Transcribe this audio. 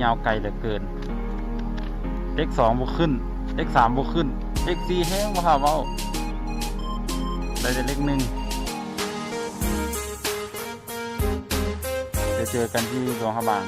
ຍາວໄກເຫຼືອເກີນ. ເລກສອງບໍ່ຂຶ້ນ, ເລກສາມບໍ່ຂຶ້ນ, ເລກສີ່ແຮງບໍ່ຖ້າເວົ້າ, ໄດ້ແຕ່ເລກໜຶ່ງ. ໄປເຈີກັນທີ່ຫຼວງພະບາງ.